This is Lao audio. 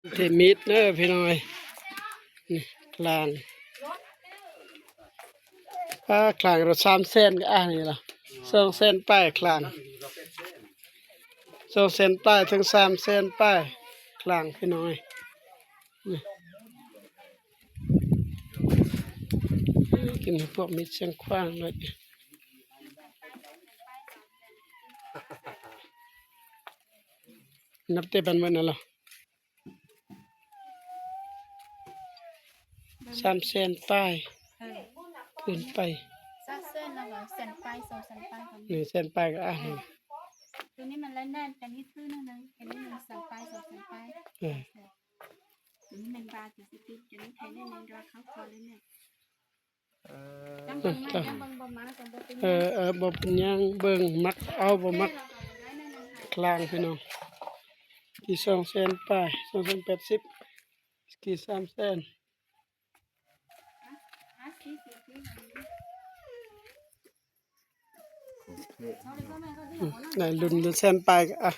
ເທມີດເດີພີ່ນ້ອງເອີຍ ນີ້ຄາງ ອ່າ ຄາງລະສາມແສນ ກໍອ່ານີ້ລະ ສອງແສນປາຍຄາງ ສອງແສນປາຍເຖິງສາມແສນປາຍຄາງ ພີ່ນ້ອງເອີຍ ນີ້ ກິນພວກມີດຊຽງຂວາງເລີຍ ນັບແຕ່ບັນມື້ນັ້ນລະ ສາມແສນປາຍ ເອີ ຂຶ້ນໄປ ສາມແສນ ແລ້ວກໍແສນປາຍ ສອງແສນປາຍກໍມີ ໜຶ່ງແສນປາຍກໍອ່າ ໂຕນີ້ມັນລາຍໄດ້ ຕົວນີ້ຄືໜຶ່ງ ຕົວນີ້ໜຶ່ງແສນປາຍ ສອງແສນປາຍ ເອີ ຕົວນີ້ແມ່ນວ່າຊິຕິດ ຕົວນີ້ແພງໜ້ອຍໜຶ່ງ ແຕ່ວ່າເຂົາຂໍເລີຍແມ່ນ ເອີ ເອີ ບໍ່ເປັນຫຍັງ ເບິ່ງມັກເອົາ ບໍ່ມັກຄາງ ພີ່ນ້ອງ ທີ່ສອງແສນປາຍ ສອງແສນແປດສິບ ທີ່ສາມແສນ ໄດ້ລຸ້ນຢູ່ແສນປາຍ ອ່ະ